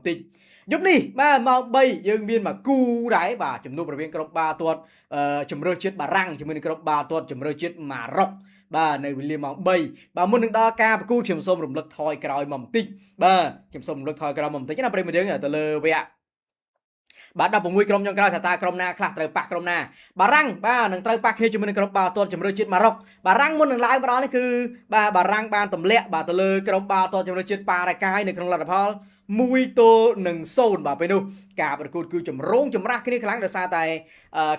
បន្តិចយប់នេះបាទម៉ោង3យើងមានមកគូដែរបាទជំនួបរវាងក្រុមបាល់ទាត់ជម្រើសជាតិបារាំងជាមួយនឹងក្រុមបាល់ទាត់ជម្រើសជាតិម៉ារ៉ុកបាទនៅវេលាម៉ោង3បាទមុននឹងដល់ការប្រកួតខ្ញុំសូមរំលឹកថយក្រោយមកបន្តិចបាទខ្ញុំសូមរំលឹកថយក្រោយមកបន្តិចណាប្រិយមិត្តយើងទៅលើវគ្គបាទ16ក្រុមចុងក្រោយថាតើក្រុមណាខ្លះត្រូវប៉ះក្រុមណាបារាំងបាទនឹងត្រូវប៉ះគ្នាជាមួយនឹងក្រុមបាល់ទាត់ជម្រើសជាតិម៉ារ៉ុកបារាំងមុននឹងឡើងមកដល់នេះគឺបាទបារាំងបានទម្លាក់បាទទៅលើក្រុមបាល់ទាត់ជម្រើសជាតិប៉ារ៉ាកាយនៅក្នុងលទ្ធផល1-0បាទពេលនោះការប្រកួតគឺចម្រូងចម្រាសគ្នាខ្លាំងដោយសារតែ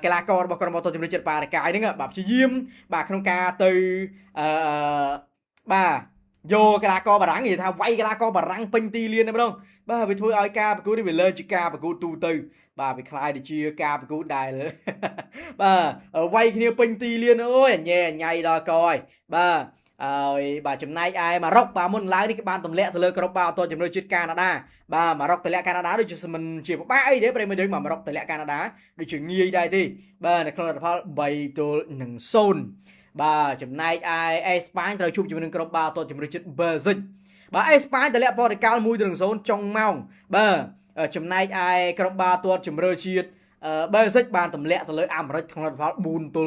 កីឡាកររបស់ក្រុមបាល់ទាត់ជម្រើសជាតិប៉ារ៉ាកាយហ្នឹងបាទព្យាយាមបាទក្នុងការទៅអឺបាទយកកីឡាករបារាំងនិយាយថាវាយកីឡាករបារាំងពេញទីលានតែម្ដងបាទវាធ្វើឲ្យការប្រកួតនេះវាលើជាការប្រកួតទូទៅបាទវាក្លាយទៅជាការប្រកួតដែលបាទវាយគ្នាពេញទីលានអូយញ៉ែញ៉ៃដល់កហើយបាទហើយបាទចំណែកឯម៉ារ៉ុកបាទមុនឡើងនេះគេបានទម្លាក់ទៅលើក្រុមបាល់ទាត់ជម្រើសជាតិកាណាដាបាទម៉ារ៉ុកទម្លាក់កាណាដាដូចជាមិនជាពិបាកអីទេប្រិយមិត្តយើងបាទម៉ារ៉ុកទម្លាក់កាណាដាដូចជាងាយដែរទេបាទនៅក្នុងលទ្ធផល3-0បាទចំណែកឯអេស្ប៉ាញត្រូវជួបជាមួយនឹងក្រុមបាល់ទាត់ជម្រើសជាតិបែលហ្សិកបាទអេស្ប៉ាញទម្លាក់ប៉ូទុយហ្គាល់1-0ចុងម៉ោងបាទចំណែកឯក្រុមបាល់ទាត់ជម្រើសជាតិបែលហ្សិកបានទម្លាក់ទៅលើអាមេរិកក្នុងលទ្ធផល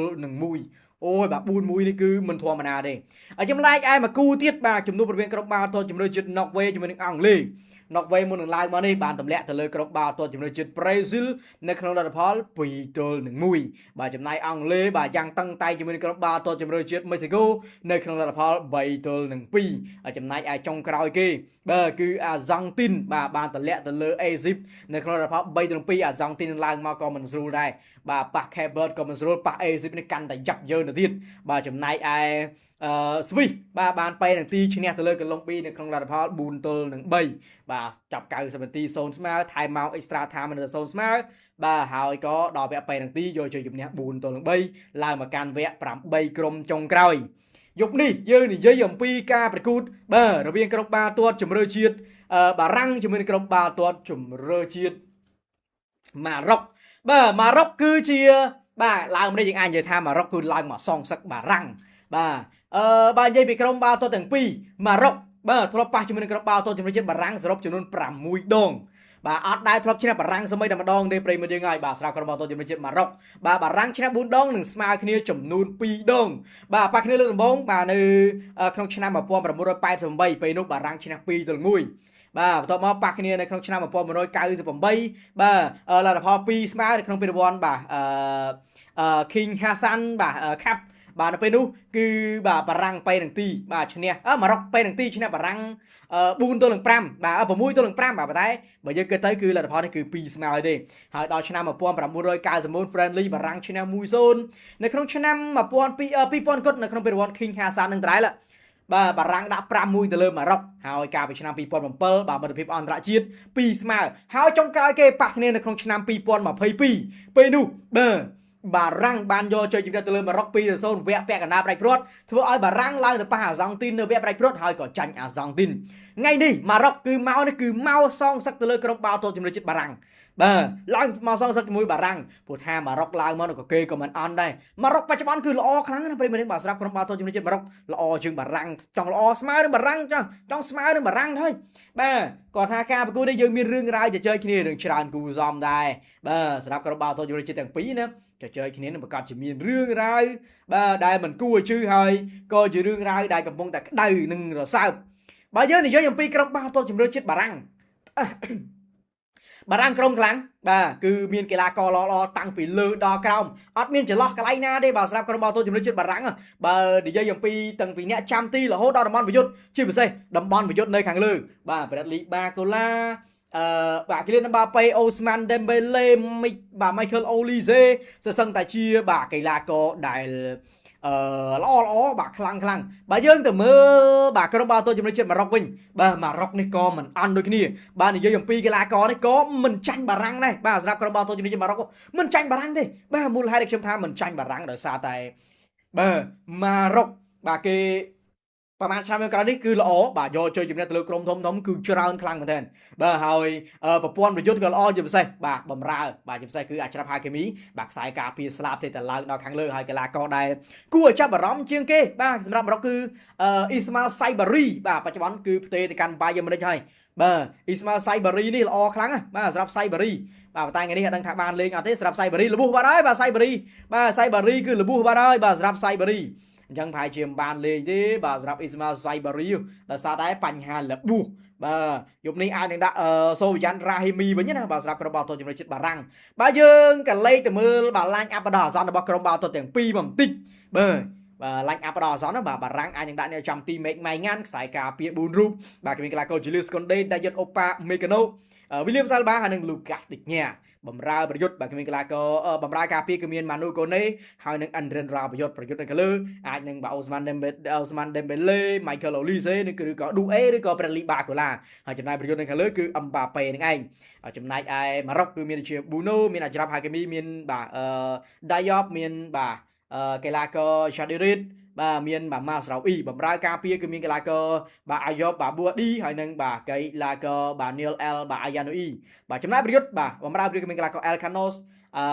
4-1អូយបាទ4-1នេះគឺមិនធម្មតាទេចំណែកឯមួយគូទៀតបាទជំនួបរវាងក្រុមបាល់ទាត់ជម្រើសជាតិណ័រវេជាមួយនឹងអង់គ្លេសណ័រវេមុននឹងឡើងមកនេះបានទម្លាក់ទៅលើក្រុមបាល់ទាត់ជម្រើសជាតិប្រេស៊ីលនៅក្នុងលទ្ធផល2-1បាទចំណែកអង់គ្លេសបាទយ៉ាងតឹងតែងជាមួយនឹងក្រុមបាល់ទាត់ជម្រើសជាតិមេស៊ីកូនៅក្នុងលទ្ធផល3-2ចំណែកឯចុងក្រោយគេបាទគឺអាហ្សង់ទីនបាទបានទម្លាក់ទៅលើអេស៊ីបនៅក្នុងលទ្ធផល3-2អាហ្សង់ទីនឡើងមកក៏មិនស្រួលដែរបាទប៉ះ Cape Verde ក៏មិនស្រួលប៉ះអេស៊ីបនេះកាន់តែយ៉ាប់យ៉ឺនទៅទៀតបាទចំណែកឯអឺស្វីសបាទបានប៉េនាទីឈ្នះទៅលើកូឡុំប៊ីនៅក្នុងលទ្ធផល4-3បាទចាប់90នាទី0ស្មើថែមម៉ោង extra time នៅ0ស្មើបាទហើយក៏ដល់វគ្គប៉េនាទីយកជ័យជំនះ4-3ឡើងមកកាន់វគ្គ8ក្រុមចុងក្រោយយប់នេះយើងនិយាយអំពីការប្រកួតបាទរវាងក្រុមបាល់ទាត់ជម្រើសជាតិបារាំងជាមួយនឹងក្រុមបាល់ទាត់ជម្រើសជាតិម៉ារ៉ុកបាទម៉ារ៉ុកគឺជាបាទឡើងនេះយើងអាចនិយាយថាម៉ារ៉ុកគឺឡើងមកសងសឹកបារាំងបាទអឺបាទនិយាយពីក្រុមបាល់ទាត់ទាំងពីរម៉ារ៉ុកបាទធ្លាប់ប៉ះជាមួយនឹងក្រុមបាល់ទាត់ជម្រើសជាតិបារាំងសរុបចំនួន6ដងបាទអត់ដែលធ្លាប់ឈ្នះបារាំងសម្បីតែម្ដងទេប្រិយមិត្តយើងហើយបាទស្រាប់ក្រុមបាល់ទាត់ជម្រើសជាតិម៉ារ៉ុកបាទបារាំងឈ្នះ4ដងនិងស្មើគ្នាចំនួន2ដងបាទប៉ះគ្នាលើកដំបូងបាទនៅក្នុងឆ្នាំ1988ពេលនោះបារាំងឈ្នះ2-1បាទបន្ទាប់មកប៉ះគ្នានៅក្នុងឆ្នាំ1998បាទលទ្ធផល2ស្មើនៅក្នុងពានរង្វាន់បាទអឺ King Hassan បាទ Cup បាទនៅពេលនោះគឺបាទបារាំងប៉េនឹងទីបាទឈ្នះអឺម៉ារ៉ុកប៉េនឹងទីឈ្នះបារាំង4-5បាទ6-5បាទប៉ុន្តែបើយើងគិតទៅគឺលទ្ធផលនេះគឺ2ស្មើទេហើយដល់ឆ្នាំ1991 Friendly បារាំងឈ្នះ1-0នៅក្នុងឆ្នាំ2000គត់នៅក្នុងពានរង្វាន់ King Hassan នឹងដដែលបាទបារាំងដាក់5-1ទៅលើម៉ារ៉ុកហើយកាលពីឆ្នាំ2007បាទមិត្តភាពអន្តរជាតិ2ស្មើហើយចុងក្រោយគេប៉ះគ្នានៅក្នុងឆ្នាំ2022ពេលនោះបាទបារាំងបានយកជ័យជំនះទៅលើម៉ារ៉ុក2-0វគ្គពាក់កណ្ដាលផ្ដាច់ព្រាត់ធ្វើឲ្យបារាំងឡើងទៅប៉ះអាហ្សង់ទីននៅវគ្គផ្ដាច់ព្រាត់ហើយក៏ចាញ់អាហ្សង់ទីនថ្ងៃនេះម៉ារ៉ុកគឺមកនេះគឺមកសងសឹកទៅលើក្រុមបាល់ទាត់ជម្រើសជាតិបារាំងបាទឡើងមកសងសឹកជាមួយបារាំងព្រោះថាម៉ារ៉ុកឡើងមកក៏គេក៏មិនអន់ដែរម៉ារ៉ុកបច្ចុប្បន្នគឺល្អខ្លាំងណាស់ប្រិយមិត្តបាទស្រាប់ក្រុមបាល់ទាត់ជម្រើសជាតិម៉ារ៉ុកល្អជាងបារាំងចង់ល្អស្មើនឹងបារាំងចង់ចង់ស្មើនឹងបារាំងហើយបាទគាត់ថាការប្រកួតនេះយើងមានរឿងរ៉ាវជជែកគ្នារឿងច្រើនគូសំដែរបាទសម្រាប់ក្រុមបាល់ទាត់ជម្រើសជាតិទាំងពីរណាជជែកគ្នានឹងប្រកាសជាមានរឿងរ៉ាវបាទដែលមិនគួរឲ្យជឿហើយក៏ជារឿងរ៉ាវដែលកំពុងតែក្តៅនិងរសើបបើយើងនិយាយអំពីក្រុមបាល់ទាត់ជម្រើសជាតិបារាំងបារាំងក្រុមខ្លាំងបាទគឺមានកីឡាករល្អៗតាំងពីលើដល់ក្រោមអត់មានចន្លោះកន្លែងណាទេបាទសម្រាប់ក្រុមបាល់ទាត់ជម្រើសជាតិបារាំងបើនិយាយអំពីតាំងពីអ្នកចាំទីរហូតដល់តំបន់ប្រយុទ្ធជាពិសេសតំបន់ប្រយុទ្ធនៅខាងលើបាទ Bradley Barcola អឺបាទគីលៀនបាប៉េអូស្មានដេមបេឡេមីបាទ Michael Olise សឹងតែជាបាទកីឡាករដែលអឺល្អល្អបាទខ្លាំងខ្លាំងបើយើងទៅមើលបាទក្រុមបាល់ទាត់ជម្រើសជាតិម៉ារ៉ុកវិញបាទម៉ារ៉ុកនេះក៏មិនអន់ដូចគ្នាបាទនិយាយអំពីកីឡាករនេះក៏មិនចាញ់បារាំងដែរបាទសម្រាប់ក្រុមបាល់ទាត់ជម្រើសជាតិម៉ារ៉ុកមិនចាញ់បារាំងទេបាទមូលហេតុដែលខ្ញុំថាមិនចាញ់បារាំងដោយសារតែបាទម៉ារ៉ុកបាទគេ ប្រហែលឆ្នាំក្រោយនេះគឺល្អបាទយកជ័យជំនះទៅលើក្រុមធំធំគឺច្រើនខ្លាំងមែនទែនបាទហើយប្រព័ន្ធប្រយុទ្ធក៏ល្អជាពិសេសបាទបំរើបាទជាពិសេសគឺអាច្រាប់ហាគីមីបាទខ្សែការពារស្លាបទេតែឡើងដល់ខាងលើហើយកីឡាករដែលគួរឲ្យចាប់អារម្មណ៍ជាងគេបាទសម្រាប់ម៉ារុកគឺអ៊ីស្ម៉ាល់សៃបារីបាទបច្ចុប្បន្នគឺផ្ទេទៅកាន់បាយមេរិកហើយបាទអ៊ីស្ម៉ាល់សៃបារីនេះល្អខ្លាំងបាទសម្រាប់សៃបារីបាទតែថ្ងៃនេះអត់ដឹងថាបានលេងអត់ទេសម្រាប់សៃបារីលបួសបាត់ហើយបាទសៃបារីបាទសៃបារីគឺលបួសបាត់ហើយបាទសម្រាប់សៃបារីអញ្ចឹងប្រហែលជាមិនបានលេងទេបាទសម្រាប់អ៊ីស្ម៉ាល់សៃបារីដោយសារតែបញ្ហាលបួសបាទយប់នេះអាចនឹងដាក់សូវិយ៉ាន់រ៉ាហ៊ីមីវិញណាបាទសម្រាប់ក្រុមបាល់ទាត់ជំនឿជាតិបារាំងបាទយើងក៏លេខទៅមើលបាទ line up បណ្ដោះអាសន្នរបស់ក្រុមបាល់ទាត់ទាំងពីរមកបន្តិចបាទបាទ line up បណ្ដោះអាសន្នបាទបារាំងអាចនឹងដាក់អ្នកចំទីមេឃម៉ៃងានខ្សែការពារ4រូបបាទគ្មានកីឡាករជូលីសកុនដេដាយិតអូប៉ាមេកាណូវីលៀមសាល់បាហើយនិងលូកាសឌីញ៉ាបំរើប្រយុទ្ធបាទគ្មានកីឡាករបំរើការពារគឺមានម៉ានូកូណេហើយនិងអាន់ដ្រិនរ៉ាប្រយុទ្ធប្រយុទ្ធនៅខាងលើអាចនឹងបាទអូស្មានដេមអូស្មានដេមបេឡេម៉ៃខែលអូលីសេឬក៏ឌូអេឬក៏ប្រាលីបាកូឡាហើយចំណែកប្រយុទ្ធនៅខាងលើគឺអឹមបាប៉េនឹងឯងចំណែកឯម៉ារុកគឺមានជាប៊ូណូមានអាច្រាប់ហាគីមីមានបាទអឺដាយ៉បមានបាទកីឡាករឆាឌីរីតបាទមានបាទម៉ាស្រៅអ៊ីបំរើការពារគឺមានកីឡាករបាទអាយ៉បបាទប៊ូឌីហើយនិងបាទកីឡាករបាទនីលអែលបាទអាយ៉ាណូអ៊ីបាទចំណែកប្រយុទ្ធបាទបំរើប្រយុទ្ធគឺមានកីឡាករអែលខាណូសអឺ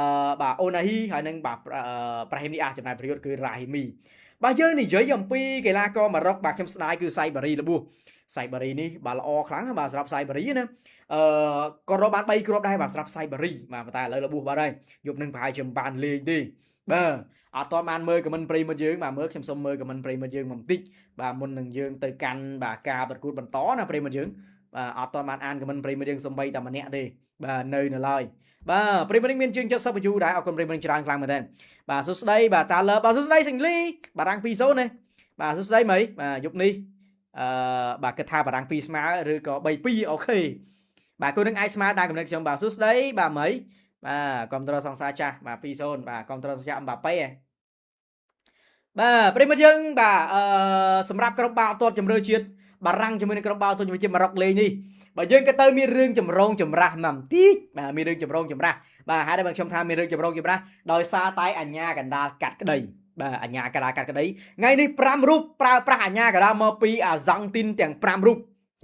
បាទអូណាហ៊ីហើយនិងបាទប្រាហ៊ីមនីអាចំណែកប្រយុទ្ធគឺរ៉ាហ៊ីមីបាទយើងនិយាយអំពីកីឡាករម៉ារុកបាទខ្ញុំស្ដាយគឺសៃបារីលបួសសៃបារីនេះបាទល្អខ្លាំងបាទសម្រាប់សៃបារីណាអឺក៏រកបាន3គ្រាប់ដែរបាទសម្រាប់សៃបារីបាទប៉ុន្តែឥឡូវលបួសបាទហើយយប់នឹងប្រហែលជាមិនបានលេងទេបាទអត់តបានមើល comment ប្រិយមិត្តយើងបាទមើលខ្ញុំសុំមើល comment ប្រិយមិត្តយើងបន្តិចបាទមុននឹងយើងទៅកាន់បាទការប្រកួតបន្តណាប្រិយមិត្តយើងបាទអត់តបានអាន comment ប្រិយមិត្តយើងសំបីតែម្នាក់ទេបាទនៅនៅឡើយបាទប្រិយមិត្តមានជាង70 view ដែរអរគុណប្រិយមិត្តច្រើនខ្លាំងមែនទែនបាទសួស្តីបាទតាលើបាទសួស្តីសិង្លីបារាំង2-0ណាបាទសួស្តីមីបាទយប់នេះអឺបាទគិតថាបារាំង2ស្មើឬក៏3-2 OK បាទគូនឹងអាចស្មើតាមកំណត់ខ្ញុំបាទសួស្តីបាទមីបាទគ្រប់ត្រសង្សារចាស់បាទ2-0បាទគ្រប់ត្រសង្សារអឹមបាប៉េបាទប្រិយមិត្តយើងបាទអឺសម្រាប់ក្រុមបាល់ទាត់ជម្រើសជាតិបារាំងជាមួយនឹងក្រុមបាល់ទាត់ជម្រើសជាតិម៉ារុកលេងនេះបើយើងក៏ទៅមានរឿងចម្រងចម្រាស់មកបន្តិចបាទមានរឿងចម្រងចម្រាស់បាទហើយដែលខ្ញុំថាមានរឿងចម្រងចម្រាស់ដោយសារតែអញ្ញាកណ្ដាលកាត់ក្តីបាទអញ្ញាកណ្ដាលកាត់ក្តីថ្ងៃនេះ5រូបប្រើប្រាស់អញ្ញាកណ្ដាលមកពីអាសង់ទីនទាំង5រូប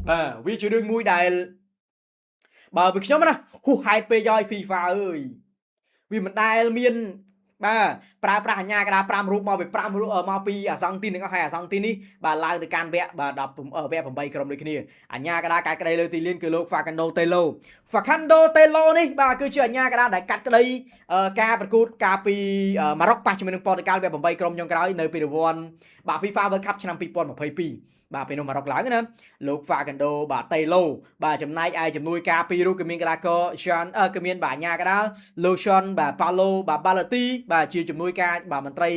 បាទវាជារឿងមួយដែលបើពីខ្ញុំណាហួសហេតុពេកហើយ FIFA អើយវាមិនដែលមានបាទប្រើប្រាស់អញ្ញាកដា5រូបមកពី5រូបមកពីអាសង់ទីនទាំងអស់ហើយអាសង់ទីននេះបាទឡើងទៅកាន់វគ្គបាទ10វគ្គ8ក្រុមដូចគ្នាអញ្ញាកដាកាត់ក្តីលើទីលានគឺលោក Facundo Telo Facundo Telo នេះបាទគឺជាអញ្ញាកដាដែលកាត់ក្តីការប្រកួតកាលពីម៉ារុកប៉ះជាមួយនឹងប៉ូទុយហ្គាល់វគ្គ8ក្រុមចុងក្រោយនៅពេលរង្វាន់បាទ FIFA World Cup ឆ្នាំ2022បាទពេលនោះម៉ារុកឡើងណាលោក Facundo បាទ Telo បាទចំណែកឯជំនួយការពីររូបគឺមានកីឡាករ Sean គឺមានបាទអាញាកដាលលោក Sean បាទ Paulo បាទ Balati បាទជាជំនួយការបាទមន្ត្រី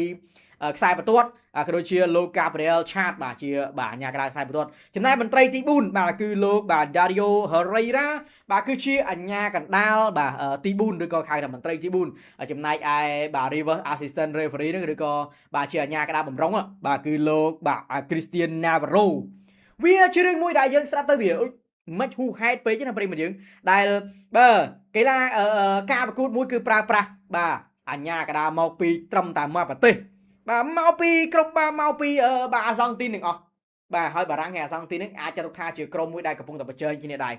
ខ្សែបន្ទាត់ក៏ដូចជាលោក Gabriel Chat បាទជាបាទអាញាកដាលខ្សែបន្ទាត់ចំណែកមន្ត្រីទី4បាទគឺលោកបាទ Dario Herrera បាទគឺជាអាញាកណ្ដាលបាទទី4ឬក៏ហៅថាមន្ត្រីទី4ចំណែកឯបាទ Reverse Assistant Referee នឹងឬក៏បាទជាអាញាកណ្ដាលបំរុងបាទគឺលោកបាទ Christian Navarro វាជារឿងមួយដែលយើងស្រាប់ទៅវាមិនហួសហេតុពេកណាប្រិយមិត្តយើងដែលបើកីឡាការប្រកួតមួយគឺប្រើប្រាស់បាទអញ្ញាកដាមកពីត្រឹមតែមួយប្រទេសបាទមកពីក្រុមបាទមកពីបាទអាសង់ទីនទាំងអស់បាទហើយបារាំងហើយអាសង់ទីននឹងអាចចាត់ទុកថាជាក្រុមមួយដែលកំពុងតែប្រជែងគ្នាដែរ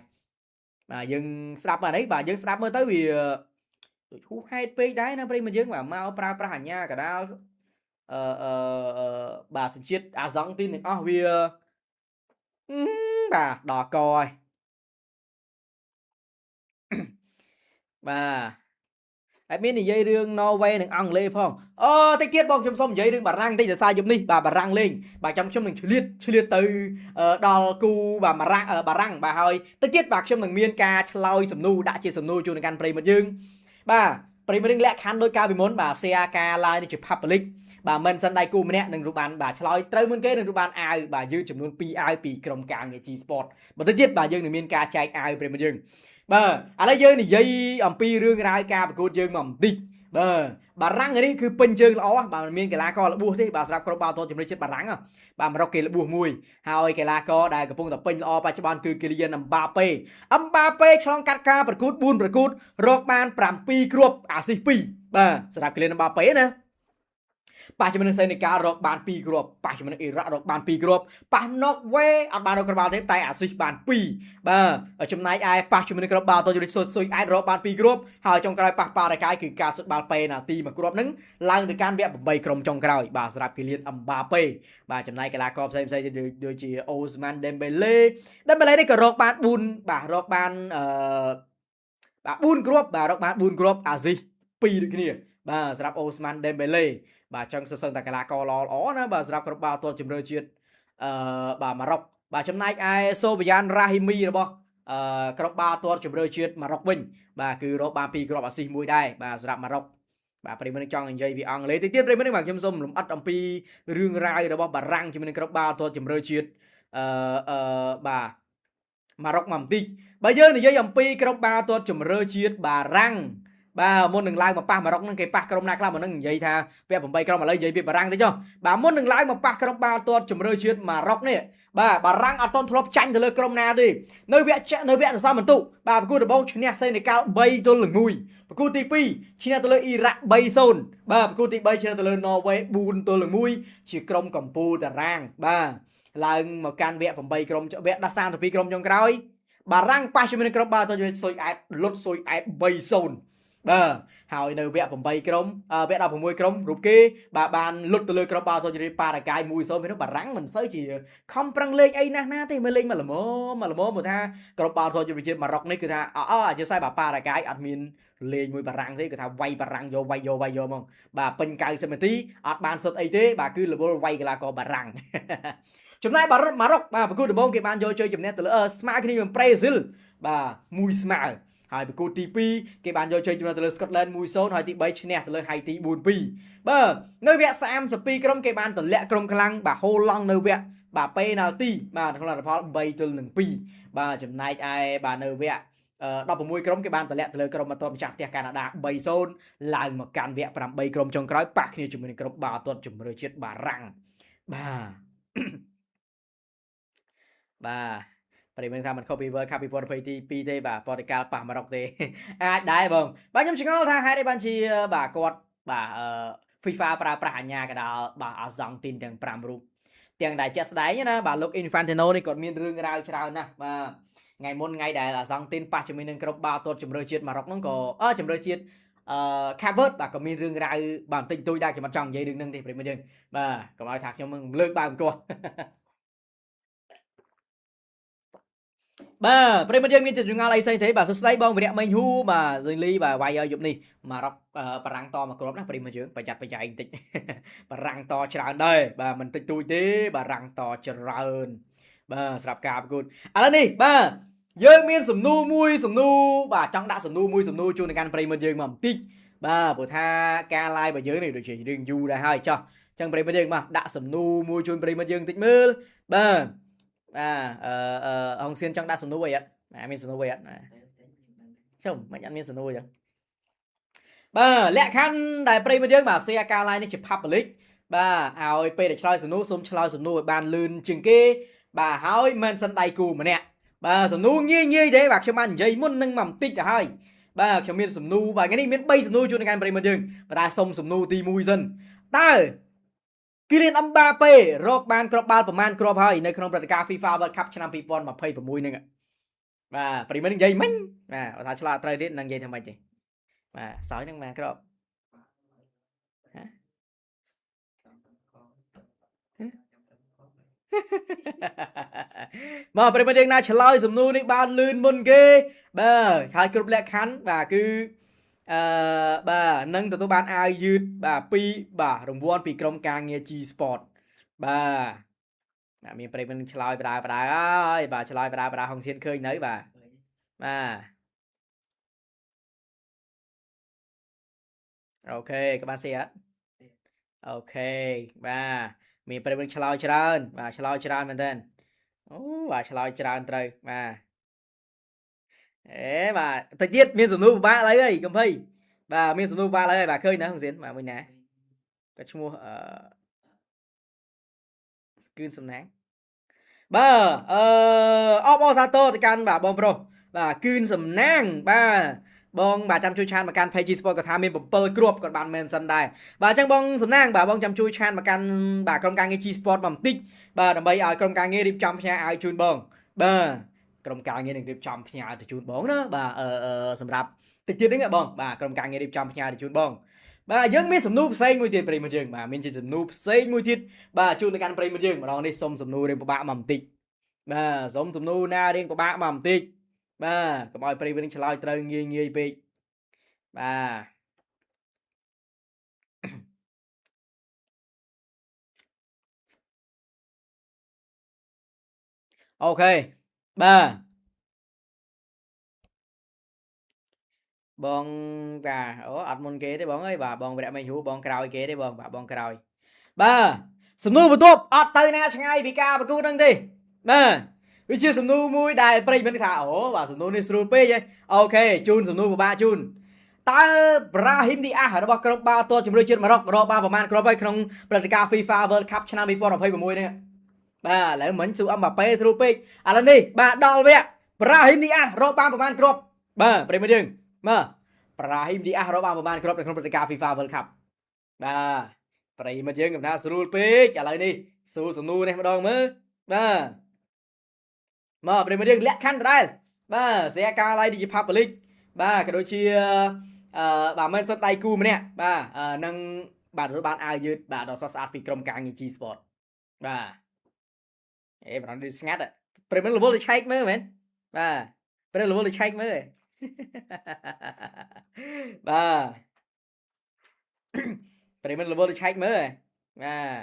បាទយើងស្ដាប់បាទនេះបាទយើងស្ដាប់មើលទៅវាដូចហួសហេតុពេកដែរណាប្រិយមិត្តយើងបាទមកប្រើប្រាស់អញ្ញាកដាលអឺអឺបាទសញ្ជាតិអាសង់ទីនទាំងអស់វាបាទដល់កហើយបាទហើយមាននិយាយរឿង Norway និងអង់គ្លេសផងអូតិចទៀតបងខ្ញុំសុំនិយាយរឿងបារាំងតិចដោយសារយប់នេះបាទបារាំងលេងបាទចាំខ្ញុំនឹងឆ្លៀតឆ្លៀតទៅដល់គូបាទបារាំងបារាំងបាទហើយតិចទៀតបាទខ្ញុំនឹងមានការឆ្លើយសំណួរដាក់ជាសំណួរជូនទៅកាន់ប្រិយមិត្តយើងបាទប្រិយមិត្តយើងលក្ខខណ្ឌដោយកាលពីមុនបាទ share ការ live នេះជា public បាទមិនសិនដៃគូម្នាក់នឹងរូបបានបាទឆ្លើយត្រូវមុនគេនឹងរូបបានអាវបាទយឺចំនួន2អាវពីក្រុមការងារ G Sport បន្តិចទៀតបាទយើងនឹងមានការចែកអាវប្រិយមិត្តយើងបាទឥឡូវយើងនិយាយអំពីរឿងរ៉ាវការប្រកួតយើងមកបន្តិចបាទបារាំងនេះគឺពេញជើងល្អបាទមិនមានកីឡាកររបួសទេបាទសម្រាប់ក្រុមបាល់ទាត់ជំនឿជាតិបារាំងបាទម៉ារុកគេរបួសមួយហើយកីឡាករដែលកំពុងតែពេញល្អបច្ចុប្បន្នគឺគីលៀនអឹមបាប៉េអឹមបាប៉េឆ្លងកាត់ការប្រកួត4ប្រកួតរកបាន7គ្រាប់អាស៊ីស2បាទសម្រាប់គីលៀនអឹមបាប៉េណា ប៉ះជាមួយនឹងសេនេហ្គាល់រកបាន2គ្រាប់ប៉ះជាមួយនឹងអ៊ីរ៉ាក់រកបាន2គ្រាប់ប៉ះណូវេអត់បានរកគ្រាប់បាល់ទេតែអាស៊ីសបាន2បាទចំណែកឯប៉ះជាមួយនឹងគ្រាប់បាល់តជស៊ុយស៊ុយអែតរកបាន2គ្រាប់ហើយចុងក្រោយប៉ះប៉ារ៉ាកាយគឺការសុទ្ធបាល់ប៉េណាល់ទីមួយគ្រាប់ហ្នឹងឡើងទៅកាន់វគ្គ8ក្រុមចុងក្រោយបាទសម្រាប់គីលៀនអឹមបាប៉េបាទចំណែកកីឡាករផ្សេងផ្សេងទៀតដូចជាអូស្មានដេមបេឡេដេមបេឡេនេះក៏រកបាន4បាទរកបានអឺបាទ4គ្រាប់បាទរកបាន4គ្រាប់អាស៊ីស2ដូចគ្នាបាទសម្រាប់អូស្មានដេមបេឡេបាទចង់សឹងតែកីឡាករល្អល្អណាបាទសម្រាប់ក្រុមបាល់ទាត់ជម្រើសជាតិបាទម៉ារ៉ុកបាទចំណែកឯសូបយ៉ានរ៉ាហ៊ីមីរបស់ក្រុមបាល់ទាត់ជម្រើសជាតិម៉ារ៉ុកវិញបាទគឺរកបាន2គ្រាប់អាស៊ីសមួយដែរបាទសម្រាប់ម៉ារ៉ុកបាទប្រិយមិត្តចង់និយាយពីអង់គ្លេសតិចទៀតប្រិយមិត្តបាទខ្ញុំសូមលម្អិតអំពីរឿងរ៉ាវរបស់បារាំងជាមួយនឹងក្រុមបាល់ទាត់ជម្រើសជាតិអឺអឺបាទម៉ារ៉ុកមកបន្តិចបើយើងនិយាយអំពីក្រុមបាល់ទាត់ជម្រើសជាតិបារាំងបាទមុននឹងឡើងមកប៉ះម៉ារ៉ុកនឹងគេប៉ះក្រុមណាខ្លះមុននឹងនិយាយថាវគ្គ8ក្រុមឥឡូវនិយាយពីបារាំងតិចចុះបាទមុននឹងឡើងមកប៉ះក្រុមបាល់ទាត់ជម្រើសជាតិម៉ារ៉ុកនេះបាទបារាំងអត់ទាន់ធ្លាប់ចាញ់ទៅលើក្រុមណាទេនៅវគ្គនៅវគ្គសន្សំបន្ទុបាទប្រកួតដំបូងឈ្នះសេនេហ្គាល់3ទល់នឹង1ប្រកួតទី2ឈ្នះទៅលើអ៊ីរ៉ាក់3-0បាទប្រកួតទី3ឈ្នះទៅលើណ័រវេ4ទល់នឹង1ជាក្រុមកម្ពុជាតារាងបាទឡើងមកកាន់វគ្គ8ក្រុមវគ្គដល់32ក្រុមចុងក្រោយបារាំងប៉ះជាមួយនឹងក្រុមបាល់ទាត់ស៊ុយអែតលុតស៊ុយអែត3-0បាទហើយនៅវគ្គ8ក្រុមវគ្គ16ក្រុមរូបគេបាទបានលុតទៅលើក្រុមបាល់ទាត់ប៉ារ៉ាហ្គាយ1-0ពេលនោះបារាំងមិនសូវជាខំប្រឹងលេងអីណាស់ណាទេមើលលេងមកល្មមមកល្មមមកថាក្រុមបាល់ទាត់ជាតិម៉ារ៉ុកនេះគឺថាអអអធិស្ឋានបាទប៉ារ៉ាហ្គាយអត់មានលេងមួយបារាំងទេគឺថាវាយបារាំងយកវាយយកវាយយកហ្មងបាទពេញ90នាទីអត់បានសុទ្ធអីទេបាទគឺរវល់វាយកីឡាករបារាំងចំណែកបារ៉ុកម៉ារ៉ុកបាទប្រកួតដំបូងគេបានយកជ័យជំនះទៅលើស្មើគ្នានឹងប្រេស៊ីលបាទមួយស្មើហើយប្រកួតទី2គេបានយកជ័យជំនះទៅលើស្កុតឡែន1-0ហើយទី3ឈ្នះទៅលើហៃទី4-2បាទនៅវគ្គ32ក្រុមគេបានទម្លាក់ក្រុមខ្លាំងបាទហូឡង់នៅវគ្គបាទប៉េណាល់ទីបាទក្នុងលទ្ធផល3ទល់នឹង2បាទចំណែកឯបាទនៅវគ្គ16ក្រុមគេបានទម្លាក់ទៅលើក្រុមបន្ទាប់ម្ចាស់ផ្ទះកាណាដា3-0ឡើងមកកាន់វគ្គ8ក្រុមចុងក្រោយប៉ះគ្នាជាមួយនឹងក្រុមបាល់ទាត់ជម្រើសជាតិបារាំងបាទបាទប្រិយមិត្តថាมันខុសពី World Cup 2022ទេបាទប៉ូទុយហ្គាល់ប៉ះម៉ារ៉ុកទេអាចដែរបងបាទខ្ញុំឆ្ងល់ថាហេតុអីបានជាបាទគាត់បាទអឺ FIFA ប្រើប្រាស់អាញាកដាលបាទអាសង់ទីនទាំង5រូបទាំងដែលជាក់ស្ដែងណាបាទលោក Infantino នេះគាត់មានរឿងរ៉ាវច្រើនណាស់បាទថ្ងៃមុនថ្ងៃដែលអាសង់ទីនប៉ះជាមួយនឹងក្រុមបាល់ទាត់ជម្រើសជាតិម៉ារ៉ុកហ្នឹងក៏ជម្រើសជាតិខាវើតបាទក៏មានរឿងរ៉ាវបាទបន្តិចបន្តួចដែរខ្ញុំអត់ចង់និយាយរឿងហ្នឹងទេប្រិយមិត្តយើងបាទកុំឲ្យថាខ្ញុំលើកបើអង្គបាទប្រិយមិត្តយើងមានចម្ងល់អីផ្សេងទេបាទសួស្តីបងវិរៈមេងហ៊ូបាទស៊ុយលីបាទវាយឲ្យយប់នេះម៉ារ៉ុកបារាំងតមកគ្រាប់ណាប្រិយមិត្តយើងប្រយ័ត្នប្រយែងតិចបារាំងតច្រើនដែរបាទមិនតិចតួចទេបារាំងតច្រើនបាទសម្រាប់ការប្រកួតឥឡូវនេះបាទយើងមានសំណួរមួយសំណួរបាទចង់ដាក់សំណួរមួយសំណួរជូនទៅកាន់ប្រិយមិត្តយើងមកបន្តិចបាទព្រោះថាការ live របស់យើងនេះដូចជារឿងយូរដែរហើយចោះអញ្ចឹងប្រិយមិត្តយើងមកដាក់សំណួរមួយជូនប្រិយមិត្តយើងបន្តិចមើលបាទបាទអឺអឺហងសៀនចង់ដាក់សំណួរអីអត់បាទមានសំណួរអីអត់បាទចុះមិនអត់មានសំណួរអញ្ចឹងបាទលក្ខខណ្ឌដែលប្រិយមិត្តយើងបាទ share ការ live នេះជា public បាទឲ្យពេលដែលឆ្លើយសំណួរសូមឆ្លើយសំណួរឲ្យបានលឿនជាងគេបាទហើយមិនសិនដៃគូម្នាក់បាទសំណួរងាយងាយទេបាទខ្ញុំបាននិយាយមុននឹងមកបន្តិចទៅហើយបាទខ្ញុំមានសំណួរបាទថ្ងៃនេះមាន3សំណួរជូនដល់កាន់ប្រិយមិត្តយើងបាទតែសុំសំណួរទី1សិនតើគីលៀនអឹមបាប៉េរកបានគ្រាប់បាល់ប្រមាណគ្រាប់ហើយនៅក្នុងព្រឹត្តិការណ៍ FIFA World Cup ឆ្នាំ2026ហ្នឹងបាទប្រិយមិត្តនិយាយមិញបាទបើថាឆ្លើយត្រូវទៀតនឹងនិយាយថាម៉េចទេបាទសោយហ្នឹងបានគ្រាប់ហ៎ មកប្រិយមិត្តយើងណាឆ្លើយសំណួរនេះបានលឿនមុនគេបាទហើយគ្រប់លក្ខខណ្ឌបាទគឺអឺបាទនឹងទទួលបានអាវយឺតបាទ2បាទរង្វាន់ពីក្រុមការងារ G Sport បាទបាទមានប្រិយមិត្តឆ្លើយបដាបដាហើយបាទឆ្លើយបដាបដាហងសៀនឃើញនៅបាទបាទអូខេក៏បានសៀអត់អូខេបាទមានប្រិយមិត្តឆ្លើយច្រើនបាទឆ្លើយច្រើនមែនទែនអូបាទឆ្លើយច្រើនត្រូវបាទអេបាទតិចទៀតមានសំណួរពិបាកឡើយហើយកុំភ័យបាទមានសំណួរពិបាកឡើយហើយបាទឃើញណាហងសៀនបាទមួយណាគាត់ឈ្មោះអឺគឿនសំណាងបាទអឺអបអរសាទរទៅកាន់បាទបងប្រុសបាទគឿនសំណាងបាទ បងបាទចាំជួយ chat មកកាន់ Page G Sport គាត់ថាមាន7គ្រាប់គាត់បាន mention ដែរបាទអញ្ចឹងបងសំណាងបាទបងចាំជួយ chat មកកាន់បាទក្រុមការងារ G Sport មកបន្តិចបាទដើម្បីឲ្យក្រុមការងាររៀបចំផ្ញើអាវជូនបងបាទក្រុមការងារនឹងរៀបចំផ្ញើទៅជូនបងណាបាទអឺសម្រាប់តិចទៀតហ្នឹងបងបាទក្រុមការងាររៀបចំផ្ញើទៅជូនបងបាទយើងមានសំណួរផ្សេងមួយទៀតប្រិយមិត្តយើងបាទមានជាសំណួរផ្សេងមួយទៀតបាទជូនទៅកាន់ប្រិយមិត្តយើងម្ដងនេះសុំសំណួររៀងពិបាកមកបន្តិចបាទសុំសំណួរណារៀងពិបាកមកបន្តិចបាទកុំឲ្យប្រិយមិត្តឆ្លើយត្រូវងាយងាយពេកបាទ OK បាទបងបាទអូអត់មុនគេទេបងអើយបាទបងវរៈមេហូបងក្រោយគេទេបងបាទបងក្រោយបាទសំណួរបន្ទាប់អត់ទៅណាឆ្ងាយពីការប្រកួតហ្នឹងទេបាទវាជាសំណួរមួយដែលប្រិយមិត្តថាអូបាទសំណួរនេះស្រួលពេកហ៎ OK ជូនសំណួរពិបាកជូនតើប្រាហ៊ីមឌីអាសរបស់ក្រុមបាល់ទាត់ជម្រើសជាតិម៉ារ៉ុករកបានប្រមាណគ្រាប់ហើយក្នុងព្រឹត្តិការណ៍ FIFA World Cup ឆ្នាំ2026នេះបាទឥឡូវមិញស៊ូអឹមបាប៉េស្រួលពេកឥឡូវនេះបាទដល់វគ្គប្រាហ៊ីមឌីអាសរកបានប្រមាណគ្រាប់បាទប្រិយមិត្តយើងបាទប្រាហ៊ីមឌីអាសរកបានប្រមាណគ្រាប់នៅក្នុងព្រឹត្តិការណ៍ FIFA World Cup បាទប្រិយមិត្តយើងកំថាស្រួលពេកឥឡូវនេះសួរសំណួរនេះម្ដងមើលបាទមកប្រិយមិត្តយើងលក្ខខណ្ឌដដែលបាទ share ការ live ជា public បាទក៏ដូចជាអឺបាទមិនសិតដៃគូម្នាក់បាទនឹងបាទទទួលបានអាវយឺតបាទដ៏ស្រស់ស្អាតពីក្រុមការងារ G Sport បាទអេប្រហែលស្ងាត់ប្រិយមិត្តរវល់ទៅឆែកមើលមែនបាទប្រិយរវល់ទៅឆែកមើលបាទប្រិយមិត្តរវល់ទៅឆែកមើលបាទ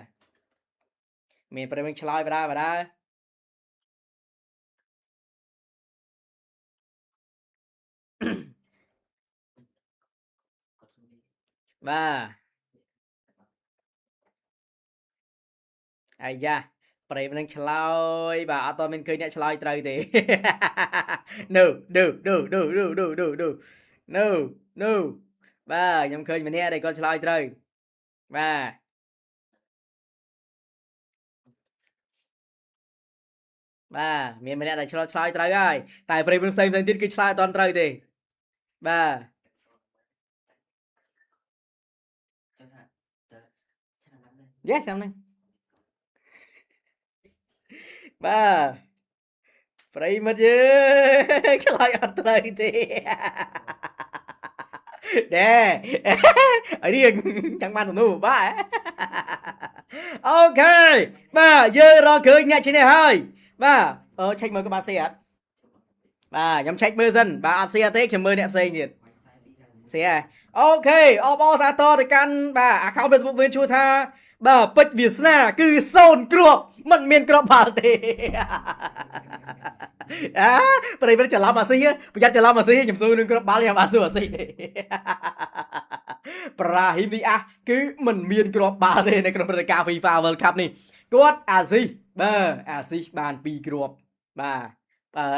មានប្រិយមិត្តឆ្លើយបដាបដាបាទអាយ៉ាប្រិយមិត្តនឹងឆ្លើយបាទអត់តមានឃើញអ្នកឆ្លើយត្រូវទេ No no no no no no no no no no បាទខ្ញុំឃើញម្នាក់ដែលគាត់ឆ្លើយត្រូវបាទបាទមានម្នាក់ដែលឆ្លើយឆ្លើយត្រូវហើយតែប្រិយមិត្តផ្សេងផ្សេងទៀតគឺឆ្លើយអត់ទាន់ត្រូវទេបាទ ចឹងថាតើឆ្នាំហ្នឹង Yes ឆ្នាំហ្នឹងបាទប្រិយមិត្តយើងឆ្លើយអត់ត្រូវទេ ណែឲ្យរៀងចង់បានសំណួរបាទ OK បាទយើងរកឃើញអ្នកឈ្នះហើយបាទអឺឆែកមើលក៏បានសេអត់បាទខ្ញុំឆែកមើលសិនបាទអត់សេទេខ្ញុំមើលអ្នកផ្សេងទៀតសេហ៎ OK អបអរសាទរទៅកាន់បាទ account Facebook មានឈ្មោះថាបាទពេជ្រវាសនាគឺ0គ្រាប់មិនមានគ្រាប់បាល់ទេ អាប្រិយមិត្តច្រឡំអាស៊ីប្រយ័ត្នច្រឡំអាស៊ីខ្ញុំសួរនឹងគ្រាប់បាល់ខ្ញុំអត់សួរអាស៊ីទេ ប្រាហ៊ីមឌីអាសគឺមិនមានគ្រាប់បាល់ទេនៅក្នុងព្រឹត្តិការណ៍ FIFA World Cup នេះគាត់អាស៊ីបាទអាស៊ីបាន2គ្រាប់បាទ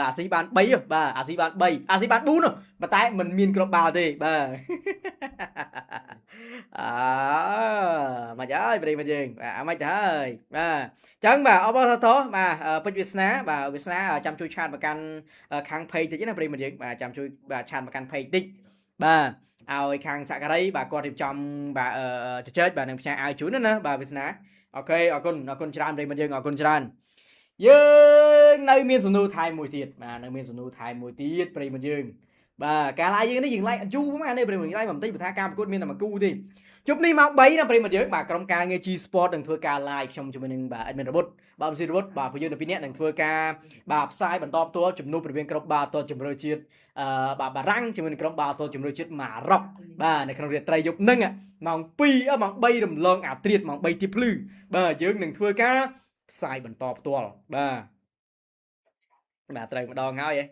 អាស៊ីបាន3បាទអាស៊ីបាន3អាស៊ីបាន4ប៉ុន្តែមិនមានគ្រាប់បាល់ទេបាទ អើមិនហើយប្រិយមិត្តយើងបាទមិនទៅហើយបាទអញ្ចឹងបាទអបអរសាទរបាទពេជ្រវាសនាបាទវាសនាចាំជួយ chat មកកាន់ខាង page តិចណាប្រិយមិត្តយើងបាទចាំជួយបាទ chat មកកាន់ page តិចបាទឲ្យខាងសក្ការីបាទគាត់រៀបចំបាទជជែកបាទនឹងផ្ញើអាវជូនណាបាទវាសនា OK អរគុណអរគុណច្រើនប្រិយមិត្តយើងអរគុណច្រើនយើងនៅមានសំណួរថែមមួយទៀតបាទនៅមានសំណួរថែមមួយទៀតប្រិយមិត្តយើងបាទការ live យើងនេះយើង live អត់យូរហ្មងអានេះប្រិយមិត្តយើង live បន្តិចព្រោះថាការប្រកួតមានតែមួយគូទេជប់នេះម៉ោង3ណាប្រិយមិត្តយើងបាទក្រុមការងារ G Sport នឹងធ្វើការ live ខ្ញុំជាមួយនឹងបាទ admin រប៊ុតបាទ MC រប៊ុតបាទពួកយើងទាំងពីរនាក់នឹងធ្វើការបាទផ្សាយបន្តផ្ទាល់ជំនួបរវាងក្រុមបាល់ទាត់ជម្រើសជាតិអឺបាទបារាំងជាមួយនឹងក្រុមបាល់ទាត់ជម្រើសជាតិម៉ារ៉ុកបាទនៅក្នុងរាត្រីយប់ហ្នឹងម៉ោង2ម៉ោង3រំលងអាត្រៀតម៉ោង3ទីភ្លឺបាទយើងនឹងធ្វើការផ្សាយបន្តផ្ទាល់បាទបាទត្រូវម្ដងហើយហ៎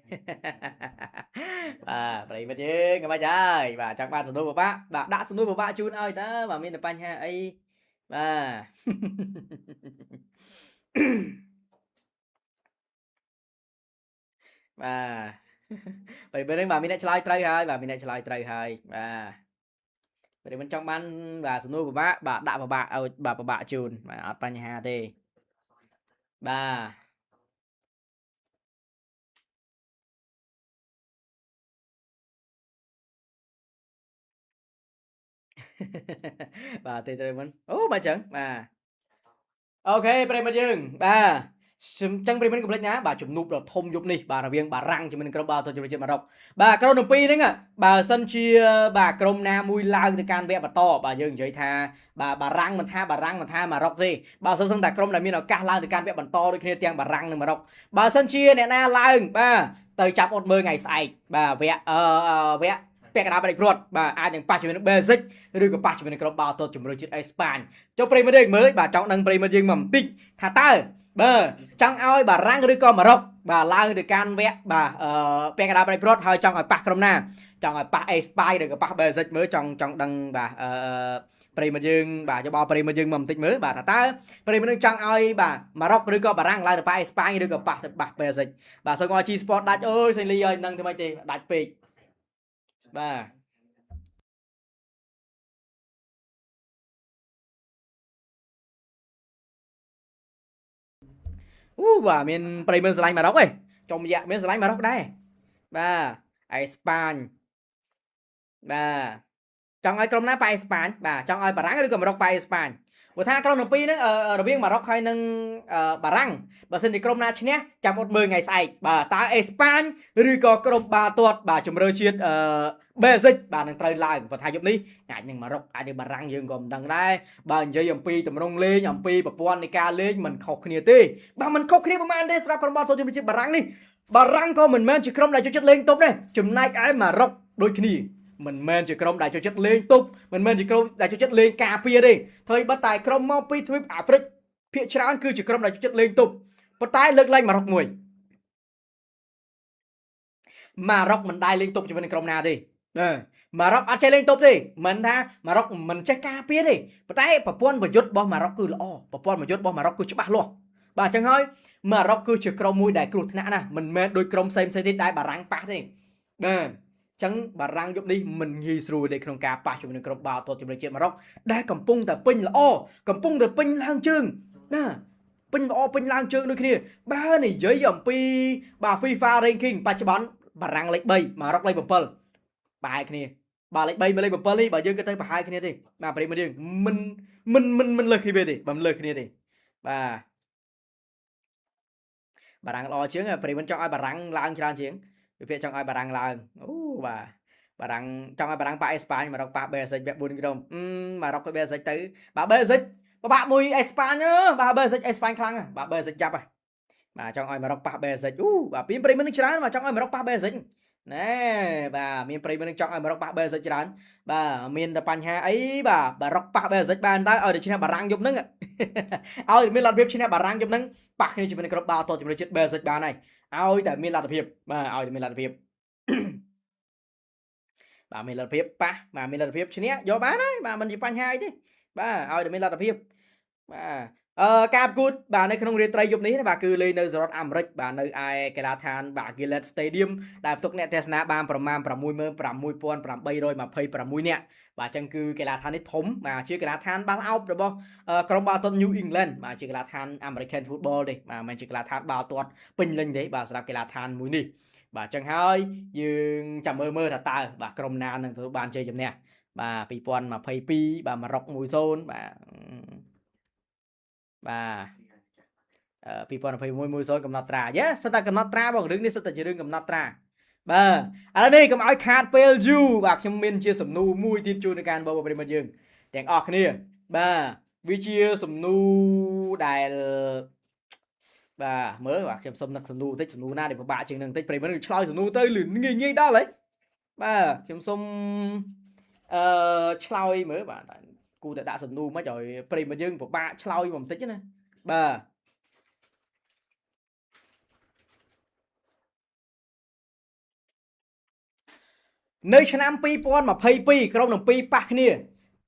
បាទប្រិយមិត្តយើងកុំបាច់ហើយបាទចង់បានសំណួរពិបាកបាទដាក់សំណួរពិបាកជូនឲ្យតើបាទមានតែបញ្ហាអីបាទ បាទប្រិយមិត្តហ្នឹងបាទមានអ្នកឆ្លើយត្រូវហើយបាទមានអ្នកឆ្លើយត្រូវហើយបាទប្រិយមិត្តចង់បានបាទសំណួរពិបាកបាទដាក់ពិបាកឲ្យបាទពិបាកជូនបាទអត់បញ្ហាទេបាទ បាទទេត្រូវមិនអូបាទចឹងបាទ OK ប្រិយមិត្តយើងបាទចឹងប្រិយមិត្តកុំភ្លេចណាបាទជំនួបដ៏ធំយប់នេះបាទរវាងបារាំងជាមួយនឹងក្រុមបាល់ទាត់ជម្រើសជាតិម៉ារ៉ុកបាទក្រុមទាំងពីរហ្នឹងបើសិនជាបាទក្រុមណាមួយឡើងទៅកាន់វគ្គបន្តបាទយើងនិយាយថាបាទបារាំងមិនថាបារាំងមិនថាម៉ារ៉ុកទេបាទសិនសឹងតែក្រុមដែលមានឱកាសឡើងទៅកាន់វគ្គបន្តដូចគ្នាទាំងបារាំងនិងម៉ារ៉ុកបើសិនជាអ្នកណាឡើងបាទទៅចាប់អត់មើលថ្ងៃស្អែកបាទវគ្គអឺវគ្គពាក់កណ្ដាលផ្ដាច់ព្រាត់បាទអាចនឹងប៉ះជាមួយនឹងបែលហ្សិកឬក៏ប៉ះជាមួយនឹងក្រុមបាល់ទាត់ជម្រើសជាតិអេស្ប៉ាញចុះប្រិយមិត្តយើងមើលបាទចង់ដឹងប្រិយមិត្តយើងមកបន្តិចថាតើបើចង់ឲ្យបារាំងឬក៏ម៉ារ៉ុកបាទឡើងទៅកាន់វគ្គបាទអឺពាក់កណ្ដាលផ្ដាច់ព្រាត់ហើយចង់ឲ្យប៉ះក្រុមណាចង់ឲ្យប៉ះអេស្ប៉ាញឬក៏ប៉ះបែលហ្សិកមើលចង់ចង់ដឹងបាទអឺប្រិយមិត្តយើងបាទយោបល់ប្រិយមិត្តយើងមកបន្តិចមើលបាទថាតើប្រិយមិត្តយើងចង់ឲ្យបាទម៉ារ៉ុកឬក៏បារាំងឡើងទៅប៉ះអេស្ប៉ាញឬក៏ប៉ះទៅប៉ះបែលហ្សិកបាទសូមឲ្យ G Sport ដាច់អើយសេងលីឲ្យមិនដឹងធ្វើម៉េចទេដាច់ពេកបាទអូបាទមានប្រិយមិត្តស្រឡាញ់ម៉ារ៉ុកឯងចុំយ៉ាក់មានស្រឡាញ់ម៉ារ៉ុកដែរបាទអេស្ប៉ាញបាទចង់ឲ្យក្រុមណាប៉ះអេស្ប៉ាញបាទចង់ឲ្យបារាំងឬក៏ម៉ារ៉ុកប៉ះអេស្ប៉ាញព្រោះថាក្រុមទាំងពីរហ្នឹងរវាងម៉ារ៉ុកហើយនិងបារាំងបើសិនជាក្រុមណាឈ្នះចាំអត់មើលថ្ងៃស្អែកបាទតើអេស្ប៉ាញឬក៏ក្រុមបាល់ទាត់បាទជម្រើសជាតិបែលហ្សិកបាទនឹងត្រូវឡើងព្រោះថាយប់នេះអាចនឹងម៉ារ៉ុកអាចនឹងបារាំងយើងក៏មិនដឹងដែរបើនិយាយអំពីទម្រង់លេងអំពីប្រព័ន្ធនៃការលេងមិនខុសគ្នាទេបាទមិនខុសគ្នាប្រហែលទេសម្រាប់ក្រុមបាល់ទាត់ជម្រើសជាតិបារាំងនេះបារាំងក៏មិនមែនជាក្រុមដែលចូលចិត្តលេងទប់ដែរចំណែកឯម៉ារ៉ុកដូចគ្នាមិនមែនជាក្រុមដែលចូលចិត្តលេងទប់មិនមែនជាក្រុមដែលចូលចិត្តលេងការពារទេធ្វើឲ្យបើតែក្រុមមកពីទ្វីបអាហ្វ្រិកភាគច្រើនគឺជាក្រុមដែលចូលចិត្តលេងទប់ប៉ុន្តែលើកលែងម៉ារ៉ុកមួយម៉ារ៉ុកមិនដែលលេងទប់ជាមួយនឹងក្រុមណាទេណាម៉ារ៉ុកអត់ចេះលេងទប់ទេមិនថាម៉ារ៉ុកមិនចេះការពារទេប៉ុន្តែប្រព័ន្ធប្រយុទ្ធរបស់ម៉ារ៉ុកគឺល្អប្រព័ន្ធប្រយុទ្ធរបស់ម៉ារ៉ុកគឺច្បាស់លាស់បាទអញ្ចឹងហើយម៉ារ៉ុកគឺជាក្រុមមួយដែលគ្រោះថ្នាក់ណាស់មិនមែនដូចក្រុមផ្សេងៗទៀតដែលបារាំងប៉ះទេបាទចឹងបារាំងយប់នេះមិនងាយស្រួលទេក្នុងការប៉ះជាមួយនឹងក្រុមបាល់ទាត់ជម្រើសជាតិម៉ារ៉ុកដែលកំពុងតែពេញល្អកំពុងតែពេញឡើងជើងណាពេញល្អពេញឡើងជើងដូចគ្នាបើនិយាយអំពីបាទ FIFA ranking បច្ចុប្បន្នបារាំងលេខ3ម៉ារ៉ុកលេខ7ប្រហែលគ្នាបាទលេខ3មកលេខ7នេះបើយើងគិតទៅប្រហែលគ្នាទេបាទប្រិយមិត្តយើងមិនមិនមិនមិនលើសគ្នាទេបើមិនលើសគ្នាទេបាទបារាំងល្អជាងប្រិយមិត្តចង់ឲ្យបារាំងឡើងច្រើនជាងវិភាគចង់ឲ្យបារាំងឡើងអូបាទបារាំងចង់ឲ្យបារាំងប៉ះអេស្ប៉ាញម៉ារ៉ុកប៉ះបែលហ្សិកវគ្គ4ក្រុមម៉ារ៉ុកទៅបែលហ្សិកទៅបាទបែលហ្សិកពិបាកមួយអេស្ប៉ាញបាទបែលហ្សិកអេស្ប៉ាញខ្លាំងបាទបែលហ្សិកចាប់បាទចង់ឲ្យម៉ារ៉ុកប៉ះបែលហ្សិកអូបាទពីប្រិយមិត្តនឹងច្រើនបាទចង់ឲ្យម៉ារ៉ុកប៉ះបែលហ្សិកណែបាទមានប្រិយមិត្តនឹងចង់ឲ្យម៉ារ៉ុកប៉ះបែលហ្សិកច្រើនបាទមានតែបញ្ហាអីបាទបារ៉ុកប៉ះបែលហ្សិកបានតើឲ្យតែឈ្នះបារាំងយប់ហ្នឹងឲ្យមានលទ្ធភាពឈ្នះបារាំងយប់ហ្នឹងប៉ះគ្នាជាមួយនឹងក្រុមបាល់ទាត់ជម្រើសជាតិបែលហ្សិកបានហើយឲ្យតែមានលទ្ធភាពបាទឲ្យតែមានលទ្ធភាពបាទមានលទ្ធភាពប៉ះបាទមានលទ្ធភាពឈ្នះយកបានហើយបាទមិនជាបញ្ហាអីទេបាទឲ្យតែមានលទ្ធភាពបាទអឺការប្រកួតបាទនៅក្នុងរាត្រីយប់នេះបាទគឺលេងនៅសហរដ្ឋអាមេរិកបាទនៅឯកីឡាដ្ឋានបាទ Gillette Stadium ដែលផ្ទុកអ្នកទស្សនាបានប្រមាណ66826នាក់បាទអញ្ចឹងគឺកីឡាដ្ឋាននេះធំបាទជាកីឡាដ្ឋានបាល់អោបរបស់ក្រុមបាល់ទាត់ New England បាទជាកីឡាដ្ឋាន American Football ទេបាទមិនមែនជាកីឡាដ្ឋានបាល់ទាត់ពេញលេញទេបាទសម្រាប់កីឡាដ្ឋានមួយនេះបាទអញ្ចឹងហើយយើងចាំមើលមើលថាតើបាទក្រុមណានឹងទទួលបានជ័យជំនះបាទ2022បាទម៉ារ៉ុក1-0បាទបាទ2021 1-0កំណត់ត្រាយេសិតតែកំណត់ត្រាបងរឿងនេះសិតតែជារឿងកំណត់ត្រាបាទឥឡូវនេះកុំឲ្យខាតពេលយូរបាទខ្ញុំមានជាសំណួរមួយទៀតជូនទៅកាន់បងប្អូនប្រិយមិត្តយើងទាំងអស់គ្នាបាទវាជាសំណួរដែលបាទមើលបាទខ្ញុំសុំនឹកសំណួរបន្តិចសំណួរណាដែលពិបាកជាងនឹងបន្តិចប្រិយមិត្តឆ្លើយសំណួរទៅលឿនងាយងាយដល់ហីបាទខ្ញុំសុំអឺឆ្លើយមើលបាទគូតែដាក់សំណួរមិនឲ្យប្រិយមិត្តយើងពិបាកឆ្លើយបន្តិចណាបាទនៅឆ្នាំ2022ក្រុមទាំងពីរប៉ះគ្នា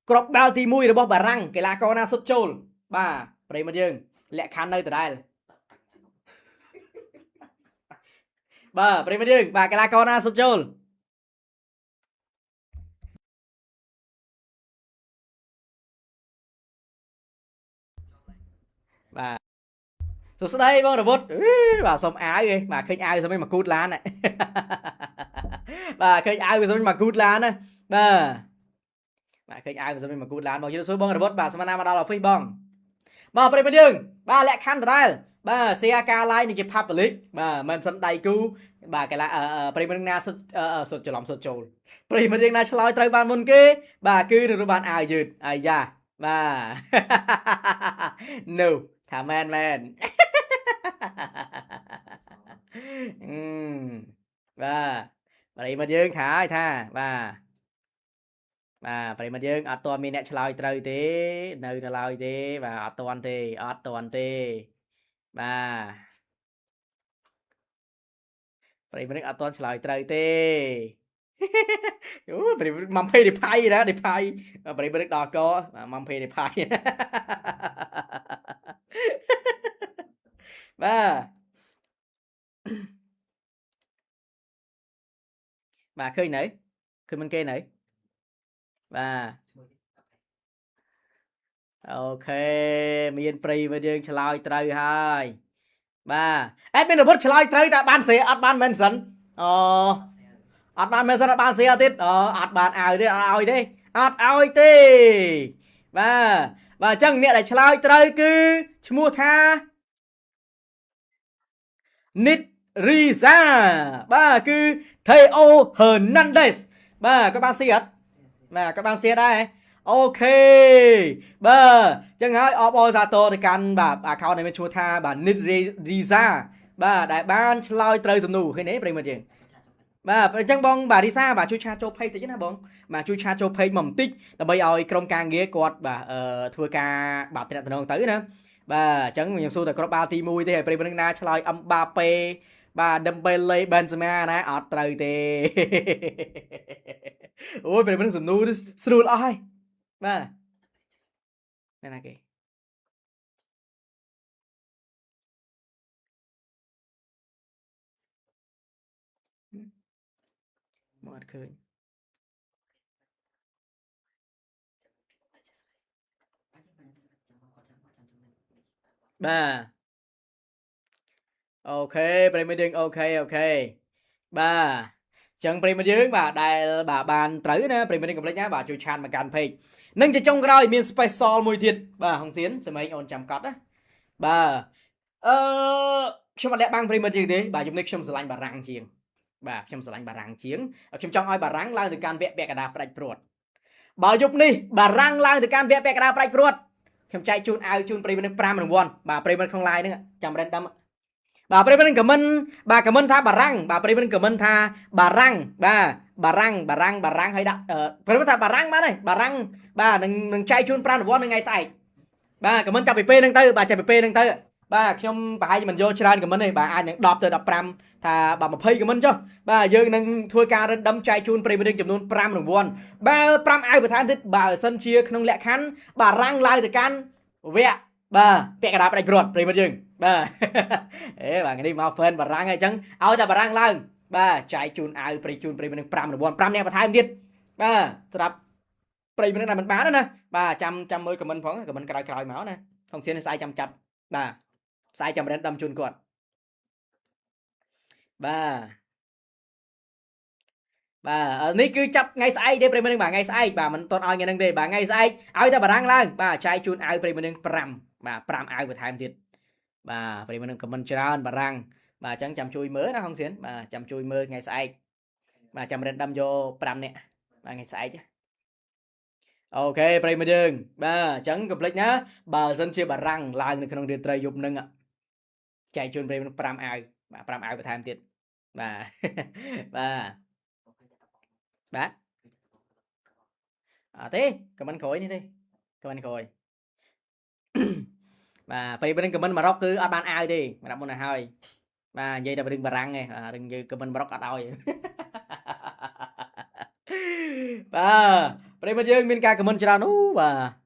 គ្រាប់បាល់ទី1របស់បារាំងកីឡាករណាសុទ្ធចូលបាទប្រិយមិត្តយើងលក្ខខណ្ឌនៅដដែលបាទប្រិយមិត្តយើងបាទកីឡាករណាសុទ្ធចូលបាទសួស្តីបងរវុធបាទសុំអាវឯងបាទឃើញអាវសុំឯងមកគូតឡានបាទឃើញអាវសុំមកគូតឡានណាបាទ បាទឃើញអាវមិនសិនមានមកគូតឡានបងជម្រាបសួរបងរវត្តបាទស្មានណាមកដល់ office បងបាទប្រិយមិត្តយើងបាទលក្ខខណ្ឌដដែលបាទ share ការ live នេះជា public បាទមិនសិនដៃគូបាទកីឡាប្រិយមិត្តណាសុទ្ធសុទ្ធច្រឡំសុទ្ធចូលប្រិយមិត្តយើងណាឆ្លើយត្រូវបានមុនគេបាទគឺនឹងបានអាវយឺតអាយ៉ាបាទ No ថាមែនមែន អឺបាទប្រិយមិត្តយើងថាឲ្យថាបាទបាទប្រិយមិត្តយើងអត់ទាន់មានអ្នកឆ្លើយត្រូវទេនៅនៅឡើយទេបាទអត់ទាន់ទេអត់ទាន់ទេបាទប្រិយមិត្តអត់ទាន់ឆ្លើយត្រូវទេ អូប្រិយមិត្តម៉ាំភេឌីផៃណាឌីផៃប្រិយមិត្តដល់កបាទម៉ាំភេឌីផៃ បាទបាទឃើញនៅឃើញមិនគេនៅបាទ ឈ្មោះទេ OK មានប្រិយមិត្តយើងឆ្លើយត្រូវហើយបាទអេតមានរវត្តឆ្លើយត្រូវតែបាន share អត់បាន mention អូ អត់ share អត់បាន mention អត់បាន share ទៀតអូអត់បានអាវទេអត់ឲ្យទេអត់ឲ្យទេបាទបាទអញ្ចឹងអ្នកដែលឆ្លើយត្រូវគឺឈ្មោះថា និតរីសាបាទគឺ Theo Hernandez បាទក៏បាន share អត់ បាទក៏បាន share ដែរ OK បាទអញ្ចឹងហើយអបអរសាទរទៅកាន់បាទ account ដែលមានឈ្មោះថាបាទ Nit Riza បាទដែលបានឆ្លើយត្រូវសំណួរឃើញទេប្រិយមិត្តយើងបាទអញ្ចឹងបងបាទរីសាបាទជួយ chat ចូល page តិចណាបងបាទជួយ chat ចូល page មកបន្តិចដើម្បីឲ្យក្រុមការងារគាត់បាទអឺធ្វើការបាទតំណងទៅណាបាទអញ្ចឹងខ្ញុំសួរតែគ្រាប់បាល់ទី1ទេហើយប្រិយមិត្តណាឆ្លើយអឹមបាប៉េបាទដឹមបេលេបេនសេម៉ាណាអត់ត្រូវទេ អូយប្រិយមិត្តសំណួរនេះស្រួលអស់ហើយបាទអ្នកណាគេមកអត់ឃើញ បាទចាំចាំគាត់ចាំគាត់ចាំចាំ បាទ OK ប្រិយមិត្តយើង OK OK បាទអញ្ចឹងប្រិយមិត្តយើងបាទដែលបាទបានត្រូវណាប្រិយមិត្តយើងកុំភ្លេចណាបាទជួយ chat មកកាន់ page និងជាចុងក្រោយមាន special មួយទៀតបាទហុងសៀនសម័យអូនចាំកត់ណាបាទអឺខ្ញុំអត់លាក់បាំងប្រិយមិត្តយើងទេបាទយប់នេះខ្ញុំស្រឡាញ់បារាំងជាងបាទខ្ញុំស្រឡាញ់បារាំងជាងខ្ញុំចង់ឲ្យបារាំងឡើងទៅកាន់វគ្គពាក់កណ្ដាលផ្ដាច់ព្រាត់បើយប់នេះបារាំងឡើងទៅកាន់វគ្គពាក់កណ្ដាលផ្ដាច់ព្រាត់ខ្ញុំចែកជូនអាវជូនប្រិយមិត្តនឹង5រង្វាន់បាទប្រិយមិត្តក្នុង live ហ្នឹងចាំ random បាទប្រិយមិត្តនឹង comment បាទ comment ថាបារាំងបាទប្រិយមិត្តនឹង comment ថាបារាំងបាទបារាំងបារាំងបារាំងហើយដាក់ប្រិយមិត្តថាបារាំងបានហើយបារាំងបាទនឹងនឹងចែកជូន5រង្វាន់នៅថ្ងៃស្អែកបាទ comment ចាប់ពីពេលហ្នឹងទៅបាទចាប់ពីពេលហ្នឹងទៅបាទខ្ញុំប្រហែលជាមិនយកច្រើន comment ទេបាទអាចនឹង10ទៅ15ថាបាទ20 comment ចុះបាទយើងនឹងធ្វើការ random ចែកជូនប្រិយមិត្តចំនួន5រង្វាន់បើ5អាវបន្ថែមទៀតបើសិនជាក្នុងលក្ខខណ្ឌបារាំងឡើងទៅកាន់វគ្គបាទពាក់កណ្ដាលផ្ដាច់ព្រាត់ប្រិយមិត្តយើងបាទ អេបាទថ្ងៃនេះមក fan បារាំងហើយអញ្ចឹងឲ្យតែបារាំងឡើងបាទចែកជូនអាវប្រិយជូនប្រិយមិត្តនឹង5រង្វាន់5នាក់បន្ថែមទៀតបាទសម្រាប់ប្រិយមិត្តដែលមិនបានណាបាទចាំចាំមើល comment ផង comment ក្រោយក្រោយមកណាហងសៀនស្អែកចាំចាប់បាទស្អែកចាំ random ជូនគាត់បាទបាទនេះគឺចាប់ថ្ងៃស្អែកទេប្រិយមិត្តនឹងបាទថ្ងៃស្អែកបាទមិនទាន់ឲ្យថ្ងៃហ្នឹងទេបាទថ្ងៃស្អែកឲ្យតែបារាំងឡើងបាទចែកជូនអាវប្រិយមិត្តនឹង5បាទ5អាវបន្ថែមទៀតបាទប្រិយមិត្តនឹង comment ច្រើនបារាំងបាទអញ្ចឹងចាំជួយមើលណាហងសៀនបាទចាំជួយមើលថ្ងៃស្អែកបាទចាំ random យក5នាក់បាទថ្ងៃស្អែក OK ប្រិយមិត្តយើងបាទអញ្ចឹងកុំភ្លេចណាបើសិនជាបារាំងឡើងនៅក្នុងរាត្រីយប់ហ្នឹងចែកជូនប្រិយមិត្ត5អាវបាទ5អាវបន្ថែមទៀតបាទ បាទបាទអត់ទេ comment ក្រោយនេះទេ comment ក្រោយ បាទប្រិយមិត្ត comment ម៉ារ៉ុកគឺអត់បានអាវទេសម្រាប់មុនទៅហើយបាទនិយាយតែរឿងបារាំងឯងបាទរឿងយើង comment ម៉ារ៉ុកអត់ឲ្យ បាទប្រិយមិត្តយើងមានការ comment ច្រើនអូបាទ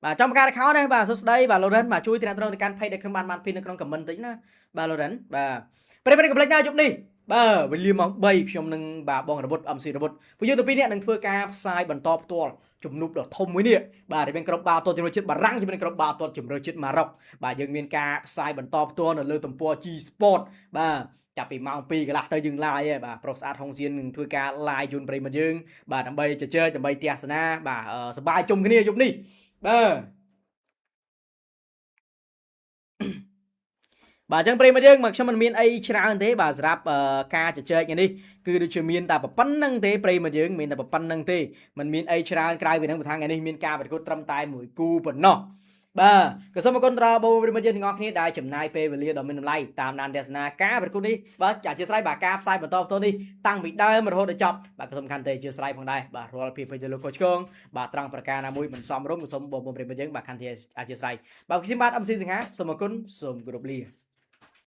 បាទចំការ account ណាបាទសួស្តីបាទ Lauren បាទជួយតំណទៅកាន់ page ដែលខ្ញុំបានបាន pin នៅក្នុង comment តិចណាបាទ Lauren បាទប្រិយមិត្តកុំភ្លេចណាយប់នេះបាទវេលាម៉ោង3ខ្ញុំនឹងបាទបងរវុធ MC រវុធពួកយើងទាំងពីរនាក់នឹងធ្វើការផ្សាយបន្តផ្ទាល់ជំនួបដ៏ធំមួយនេះបាទរវាងក្រុមបាល់ទាត់ជម្រើសជាតិបារាំងជាមួយនឹងក្រុមបាល់ទាត់ជម្រើសជាតិម៉ារ៉ុកបាទយើងមានការផ្សាយបន្តផ្ទាល់នៅលើទំព័រ G Sport បាទ ចាប់ពីម៉ោង2កន្លះទៅយើង live ហើយបាទប្រុសស្អាតហុងសៀននឹងធ្វើការ live ជូនប្រិយមិត្តយើងបាទដើម្បីជជែកដើម្បីទស្សនាបាទសប្បាយជុំគ្នាយប់នេះបាទបាទអញ្ចឹងប្រិយមិត្តយើងមកខ្ញុំមិនមានអីច្រើនទេបាទសម្រាប់ការជជែកនេះគឺដូចជាមានតែប៉ុណ្្នឹងទេប្រិយមិត្តយើងមានតែប៉ុណ្្នឹងទេมันមានអីច្រើនក្រៅពីហ្នឹងព្រោះថាថ្ងៃនេះមានការប្រកួតត្រឹមតែមួយគូប៉ុណ្ណោះបាទក៏សូមអរគុណដល់បងប្អូនប្រិយមិត្តយើងទាំងអស់គ្នាដែលចំណាយពេលវេលាដ៏មានតម្លៃតាមដានទស្សនាការប្រកួតនេះបាទអធិស្ឋានបាទការផ្សាយបន្តបន្តនេះតាំងពីដើមរហូតដល់ចប់បាទក៏សំខាន់ទេអធិស្ឋានផងដែរបាទរាល់ភាពពេញទៅលោកកោឆ្កងបាទត្រង់ប្រការណាមួយមិនសមរម្យក៏សូមបងប្អូនប្រិយមិត្តយើងបាទខន្តីអធិស្ឋានបាទខ្ញុំបាទ MC សង្ហាសូមអរគុណសូមគោរពលា។